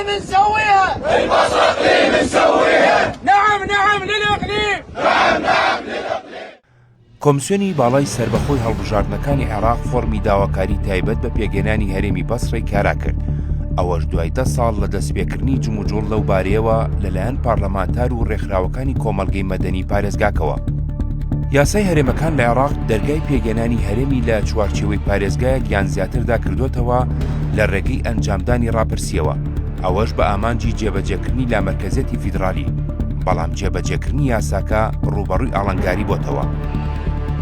اقليم نسويها البصرة اقليم نسويها نعم نعم للاقليم نعم نعم للاقليم کۆمسیۆنی باڵای سەربەخۆی هەڵبژاردنەکانی عێراق فۆرمی داواکاری تایبەت بە پێکهێنانی هەرێمی بەسڕەی کارا کرد، ئەوەش دوای دە ساڵ لە دەستپێکردنی جموجوڵ لەو بارەیەوە لەلایەن پارلەمانتار و رێکخراوەکانی کۆمەڵگەی مەدەنی پارێزگاکەوە. یاسای هەرێمەکان لە عێراق دەرگای پێکهێنانی هەرێمی لە چوارچێوەی پارێزگایەک یان زیاتردا کردۆتەوە لە رێگەی ئەنجامدانی راپرسییەوە، ئەوەش بە ئامانجی جێبەجێکردنی لامەرکەزیەتی فیدرالی، بەڵام جێبەجێکردنی یاساکە ڕووبەڕووی ئاڵنگاری بۆتەوە.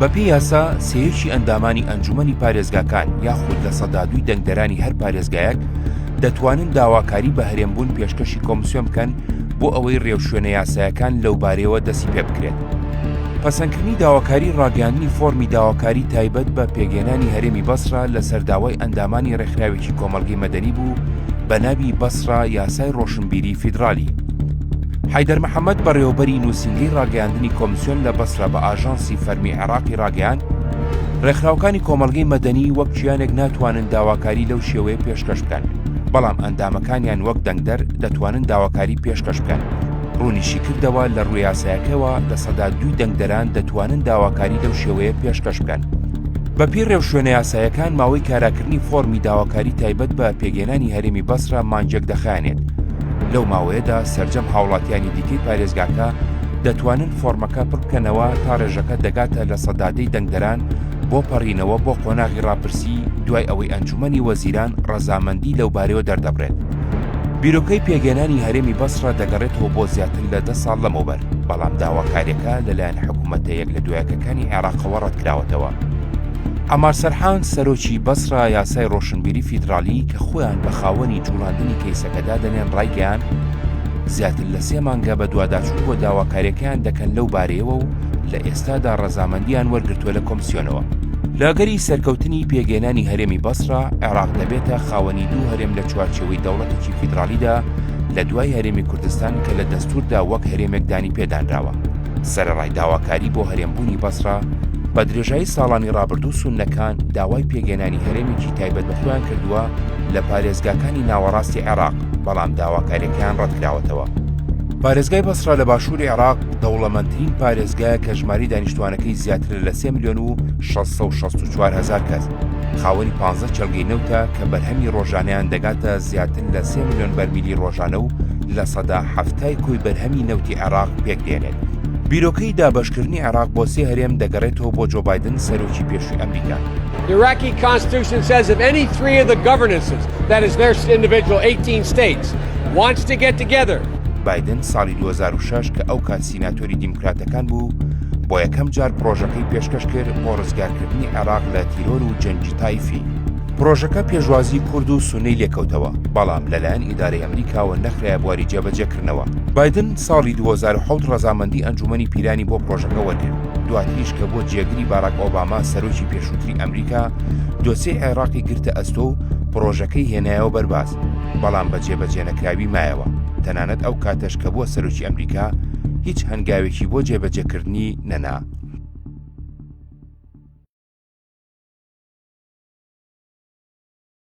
بەپێی یاسا، سێیەکی ئەندامانی ئەنجومەنی پارێزگاکان یاخود 2% دەنگدەرانی هەر پارێزگایەک دەتوانن داواکاری بە هەرێمبوون پێشکەشی کۆمسیۆن بکەن بۆ ئەوەی ڕێوشوێنە یاسایەکان لەوبارەیەوە دەستی پێ بکرێت. پەسەندکردنی داواکاری ڕاگەیاندنی فۆرمی داواکاری تایبەت بە پێکهێنانی هەرێمی بەسرە لەسەر داوای ئەندامانی ڕێکخراوێکی کۆمەڵگەی مەدەنی بوو بە ناوی بەسرە یاسای ڕۆشنبیری فیدرالی. حەیدەر محەمەد بەڕێوەبەری نووسینگەی ڕاگەیاندنی کۆمسیۆن لە بەسرە بە ئاژانسی فەرمی عێراقی ڕاگەیاند، ڕێکخراوەکانی کۆمەڵگەی مەدەنی وەک کیانێک ناتوانن داواکاری لەو شێوەیە پێشکەش بکەن، بەڵام ئەندامەکانیان وەک دەنگدەر دەتوانن داواکاری پێشکەش بکەن. ڕوونیشیکردەوە، لە ڕووی یاسایەکەوە 2% دەنگدەران دەتوانن داواکاری لەو شێوەیە پێشکەش بکەن. بەپێی ڕێوشوێنە یاسایەکان ماوەی کاراکردنی فۆرمی داواکاری تایبەت بە پێکهێنانی هەرێمی بەسرە مانگێک دەخایەنێت، لەو ماوەیەدا سەرجەم هاوڵاتیانی دیکەی پارێزگاکە دەتوانن فۆرمەکە پڕبکەنەوە تا ڕێژەکە دەگاتە 10% دەنگدەران بۆ پەڕینەوە بۆ قۆناغی ڕاپرسی دوای ئەوەی ئەنجومەنی وەزیران ڕەزامەندی لەوبارەیەوە دەردەبڕێت. بیرۆکەی پێکهێنانی هەرێمی بەسڕە دەگەڕێتەوە بۆ زیاتر لە دە ساڵ لەمەوبەر، بەڵام داواکارییەکە لەلایەن حکومەتە یەک لە دوایەکەکانی عێراقەوە ڕەتکراوەتەوە. عەمار سەرحان، سەرۆکی بەسڕە یاسای ڕۆشنبیری فیدراڵی کە خۆیان بە خاوەنی جوڵاندنی کەیسەکە دادەنێن ڕایگەیاند، زیاتر لە سێ مانگە بەدواداچوون بۆ داواکارییەکەیان دەکەن لەو بارەیەوە و لە ئێستادا ڕەزامەندییان وەرگرتووە لە کۆمسیۆنەوە. لە ئەگەری سەرکەوتنی پێکهێنانی هەرێمی بەسڕە، عێراق دەبێتە خاوەنی دوو هەرێم لە چوارچێوەی دەوڵەتێکی فیدراڵیدا لە دوای هەرێمی کوردستان کە لە دەستووردا وەک هەرێمێک دانی پێدانراوە. سەرەڕای داواکاری بۆ هەرێمبوونی بەسڕە، بە درێژایی ساڵانی ڕابردوو سوننەکان داوای پێکهێنانی هەرێمێکی تایبەت بە خۆیان کردووە لە پارێزگاکانی ناوەڕاستی عێراق، بەڵام داواکارییەکەیان ڕەتکراوەتەوە. پارێزگای بەسڕە لە باشووری عێراق دەوڵەمەندترین پارێزگایە کە ژمارەی دانیشتووانەکەی زیاترە لە 3 ملیۆن و 664 هەزار کەس، خاوەنی 15 کێڵگەی نەوتە کە بەرهەمی ڕۆژانەیان دەگاتە زیاتر لە 3 ملیۆن بەرمیلی ڕۆژانە و 70% کۆی بەرهەمی نەوتی عێراق پێکدێنێت. بیرۆکەی دابەشکردنی عێراق بۆ سێ هەرێم دەگەڕێتەوە بۆ جۆ بایدن سەرۆکی پێشووی ئەمریکا. The Iraqi constitution says if any three of the governances, that is their individual 18 states, wants to get together. بایدن ساڵی 2006 کە ئەو کات سیناتۆری دیموکراتەکان بوو، بۆ یەکەم جار پڕۆژەکەی پێشکەش کرد بۆ ڕزگارکردنی عێراق لە تیرۆر و جەنگی تایفی. پڕۆژەکە پێشوازی کورد و سوننەی لێکەوتەوە، بەڵام لەلایەن ئیدارەی ئەمریکاوە نەخرایە بواری جێبەجێکردنەوە. بایدن ساڵی 2007 ڕەزامەندی ئەنجومەنی پیرانی بۆ پڕۆژەکە وەرگرت، دواتریش کە بووە جێگری باراک ئۆباما سەرۆکی پێشووتری ئەمریکا، دۆسیەی عێراقی گرتە ئەستۆ و پڕۆژەکەی هێنایەوە بەرباس، بەڵام بە جێبەجێنەکراوی مایەوە، تەنانەت ئەو کاتەش کە بووە سەرۆکی ئەمریکا هیچ هەنگاوێکی بۆ جێبەجێکردنی نەنا.